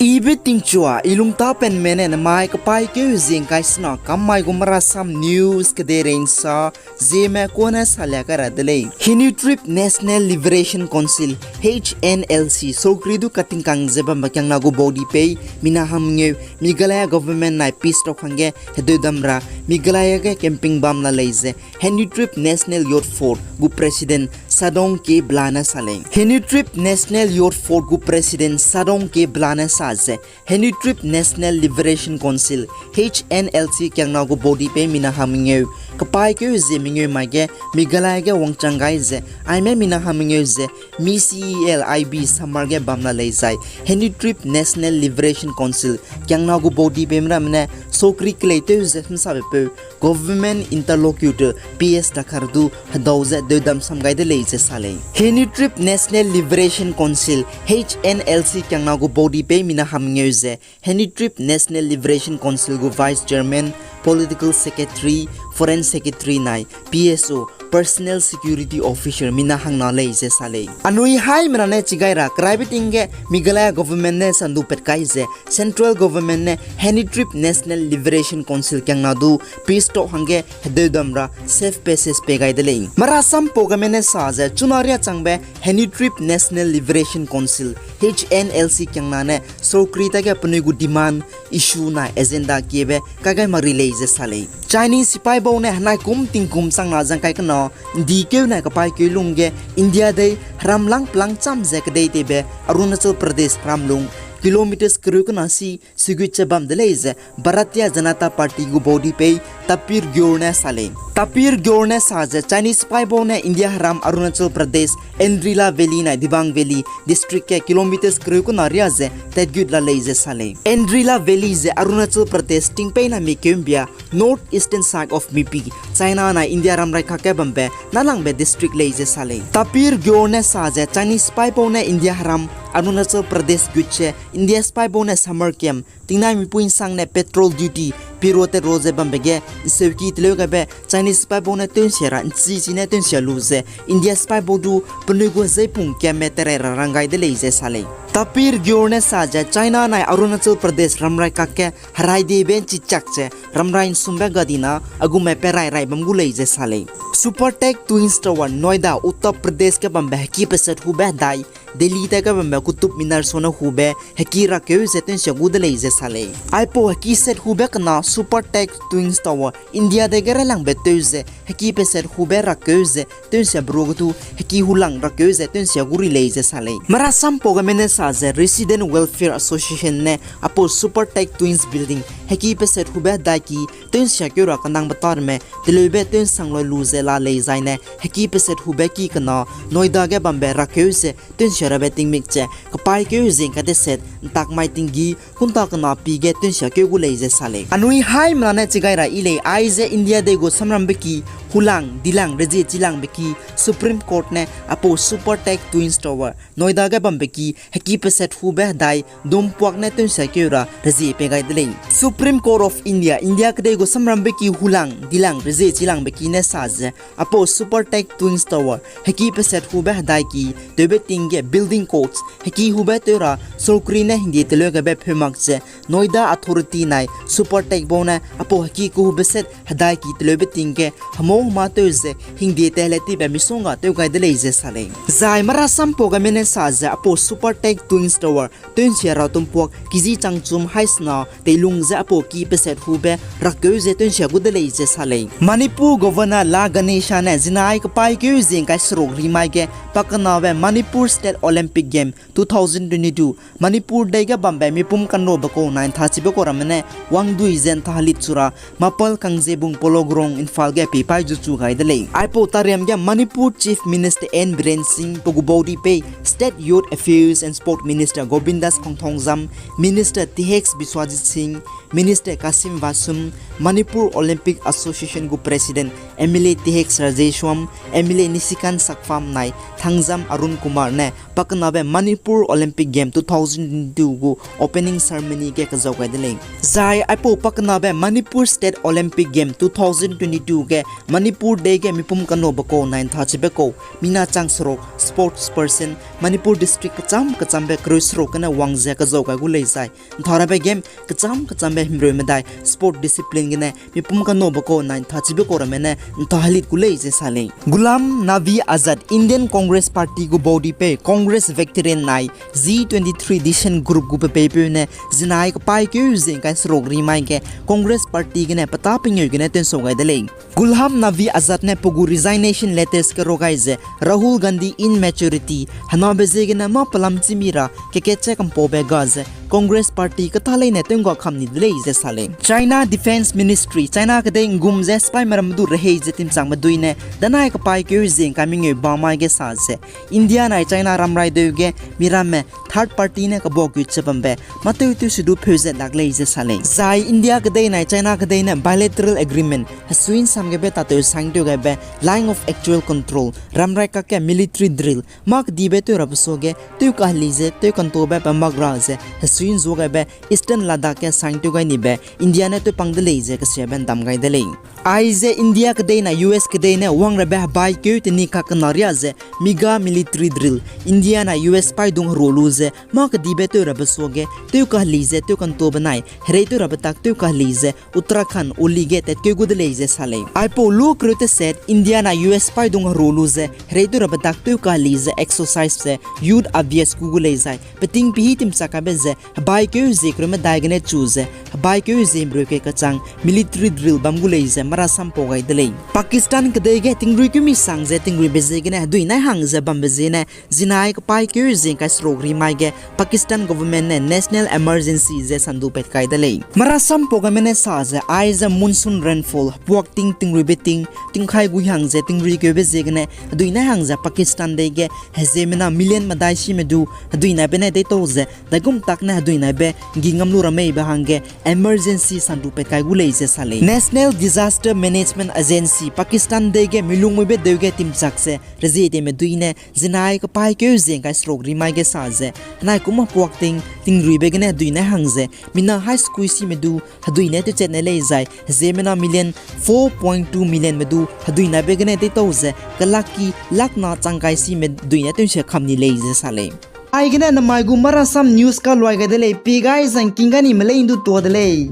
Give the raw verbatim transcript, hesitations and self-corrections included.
Ibe tingchua, i lungtapenme ne nemai kepaîkeu hezie ngkai sena kam mai gu Marasam News kedeirei nsa, zieme kune salia kai ra de lei. Heni Trip National Liberation Council, H N L C, sokri du katingkang ze bambe kiangna gu baudi pei, mina hangmengeu, Meghalaya government nai peace talk hangge hedeudam ra, Meghalaya ge camping bam la lei ze, Heni Trip National Youth Force gu President Sadong K Bla ne sa lei. Heni Trip National Youth Force gu President Sadong K Bla ne sa ze, Heni Trip National Liberation Council, H N L C kiangna gu baudi pei mina hangmengeu, kepaîkeu hezie mengeu mai ge, Meghalaya ge wangchang gai ze, aime mina hangmengeu ze, mi C E L I B summer ge bam la lei zai, Heni Trip National Liberation Council kiangna gu baudi peime ramme ne, sokri keleitew ze hemsabepeu, Government Interlocutor P S Dkhar du hedau ze deudam sam gai de lei ze sa lei. Heni Trip National Liberation Council, H N L C kiangna gu baudi pei mina hangmengeu ze, Heni Trip National Liberation Council gu Vice Chairman, Political Secretary, Foreign Secretary nai, P S O, Personal Security Officer mina hangna lei ze sa lei. Anui haimena ne chigai ra keraibe ting ge Meghalaya government ne sandu pat kai ze, Central Government ne Heni Trip National Liberation Council kiangna du peace talk hangge hedeudam ra safe passage pei gai de lei. Marasam pau game ne sa ze chuna riâ changbe Heni Trip National Liberation Council, H N L C kiangna ne sokri tage penui gu demand, issue nai agenda kiebe kai gai mak ri lei ze sa lei. Chinese sipai bau ne henai kum tingkum changna zangkai kena, ndikeu nai kepaîkeu lung ge India dei heram lang pelang cham ze kedei teibe Arunachal Pradesh heram lung kilometers kereu kena si sigut ze bam de lei ze Bharatiya Janata Party gu baudi pei Tapir Gore ne sa lei. Tapir Gore ne sa ze Chinese sipai bau ne India heram Arunachal Pradesh, Andrila Valley nai Dibang Valley district ge kilometers kereu kena riâ ze tatgut la lei ze sa lei. Andrila Valley ze Arunachal Pradesh tingpeina mi keumbia North Eastern side of Mipi, China nai India ramrai kakge bambe nalangbe district lei ze sa lei. Tapir Gore ne sa ze Chinese sipai bau ne India heram Arunachal Pradesh gut ze India sipai bau ne summer camp tingnai mipui nsang ne patrol duty piro tet ro ze bambe ge nseuki teleu gaibe Chinese sipai bau ne tewnsia ra nchi chi ne tewnsia lu ze India sipai bau du penui gu hezeipung kamme terai ra rang gai de lei ze sa lei. Tapir Gore ne sa ze China nai Arunachal Pradesh ramrai kakge herai diebe nchichak ze ramrai nsumbe gadina a gume perai rai bam gu lei ze sa lei. Supertech Twins Tower Noida, Uttar Pradesh ge bambe heki peset hube hedai Delhi dage bambe Qutub Minar sone hube heki rakeu ze tewnsia gu de lei ze sa lei. Aipau heki set hube kena Supertech Twins Tower India dege railangbe tew ze heki peset hube rakeu ze tewnsia bru ge du heki hulang rakeu ze tewnsia gu ri lei ze sa lei. Marasam pau game ne sa ze Resident Welfare Association ne aipau Supertech Twins Building heki peset hube hedai ki tewnsia keu ra kenangbe tarme teleube tewnsang loi lu ze la lei zaine heki peset hube ki kena Noida ge bambe rakeu ze tewnsia rabe tingmik ze kepaîkeu zing kadeset ntak mai tinggi kunta kena pi ge tewnsia keu gu lei ze sa lei. Anui haimena ne chigai ra yi lei aize India dei gu samrambe ki hulang dilang rezie chilangbe ki Supreme Court ne aipau Supertech Twins Tower Noida ge bambe ki heki peset hube hedai dumpuak ne tewnsia keu ra rezie pei gai de lei. Supreme Court of India, India kedei gu samrambe ki hulang dilang rezie chilangbe ki ne sa ze aipau Supertech Twins Tower heki peset hube hedai ki tewbe ting ge building codes heki hube tew ra sokri ne hingdie teleu gebe pheu mak ze Noida Authority nai Supertech bau ne aipau heki kehube set hedai ki teleube ting ge hemau hema tew ze hingdie tele tibe misongga tew gai de lei ze sa lei. Zai marasam pau game ne sa ze aipau Supertech Twins Tower tewnsia ra tumpuak kiji changchum haisena teilung ze aipau ki peset hube rakeu ze tewnsia gu de lei ze sa lei. Manipur Governor La Ganesan ne zinai kepaîkeu zing kai seruk rimai ge pakenabe Manipur State Olympic Game two thousand twenty-two Manipur dei ge bambe mipum kanrobe kau nai nthachibe kau ramme ne wangdui ze nthalit chu ra Mapal Kangzebung Polo Ground Imphal ge peipai zu chu gai de lei. Aipau tariam ge Manipur Chief Minister N Biren Singh, pe gu baudi pei State Youth Affairs and Sport Minister Govindas Konthoujam, Minister Th Biswajit Singh, Minister Kasim Vasum, Manipur Olympic Association gu President Rajesh Shyam, M L A Nishikant Sakpam nai Thangjam Arun Kumar ne pakenabe Manipur Olympic Game two thousand twenty-two gu opening ceremony ge kezau gai de lei. Zai aipau pakenabe Manipur State Olympic Game two thousand twenty-two ge Manipur dei ge mipum kanobe kau nai nthachibe kau, mina chang seruk, sports person, Manipur district kecham kechambe kereu seruk gene wang ze kezau gai gu lei zai ntharabe game kecham kechambe himreu medai sport discipline gene mipum kanobe kau nai nthachibe kau ramme ne nthahelit gu lei ze sa lei. Ghulam Nabi Azad, Indian Congress Party gu baudipeu, Congress veteran nai G twenty-three Decision Group gu pepeipeu ne zinai kepaîkeu ze ngkai seruk rimai ge Congress Party gene petâ pengeu gene tewnsau gai de lei. Ghulam Nabi Azad ne pe gu resignation letters kerua gai ze Rahul Gandhi immaturity, henabe ziegene mâ pelam chîmi ra kekatche kampaube ga ze Congress Party ketâ leine tewngga kam ni de lei ze sa lei. China Defence Ministry, China kedei nggum ze sipaime ramme du rehei ze timchakme dui ne danai kepaîkeu ze ngkai mengeu bamai ge sa ze, India nai China ramrai deu ge miramme third party ne kebagut ze bambe mâ tewtewse du pheu zat lak lei ze sa lei. Zai India kedei nai China kedei ne bilateral agreement hesui nsamgebe tatew sign tew gaibe Line of Actual Control, ramrai kakge military drill, mâ kedibe tew rabe suage tew kaheli ze tew kantaube pe mak ra ze hesui nzua gaibe Eastern Ladakh ge sign tew gai nibe India ne tewpang de lei ze kesiabe ndam gai de lei. Aize India kedei nai U S kedei ne wangrabe hebaîkeu teni kakena riâ ze mega military drill, India nai U S paîdung herua lu ze mâ kedibe tew rabe suage tew kaheli ze tew kantaube nai hereitew rabe tak tew kaheli ze Uttarakhand Oli ge tatkeu gu de lei ze sa lei. Aipau lu kereu teset India nai U S paîdung herua lu ze hereitew rabe tak tew kaheli ze exercise ze youth abhias ku gu lei zai peting pehî timchak kaibe ze hebaîkeu zie kereu medai gene chu ze hebaîkeu zie mreu kei kachang military drill bam gu lei ze marasam pau gai de lei. Pakistan kedei ge tingrui kumi sang ze tingruibe ziegene hedui nai hang ze bambe ziene zinai kepaîkeu zie ngkai seruk rimai ge Pakistan government ne national emergency ze sandu pat kai de lei. Marasam pau gaime ne sa ze aize monsoon rainfall puak ting tingruibe ting tingkai gui hang ze tingruikeube ziegene hedui nai hang ze Pakistan dei ge heziemmena million medai sime du hedui naibe ne deitau ze daigum tak ne hedui naibe nggi ngam lu ra meibe hangge emergency sandu pat kai gu lei ze sa lei. National Disaster Management Agency Pakistan dei ge milungmuibe deu ge timchak ze rezieteme dui ne zinai kepaîkeu zie ngkai seruk rimai ge sa ze henai kum hepuak ting tingruibe gene hedui nai hang ze mina hai sekui sime du hedui ne tewchat ne lei zai heziemmena million four point two millionme du hedui naibe gene deitau ze kelakki lakna chang kai sime hedui ne tewsia kam ni lei ze sa lei. Aigene namai gu marasam news kaluai gai de lei, pi gai zangking ga nime lei ndu tua de lei.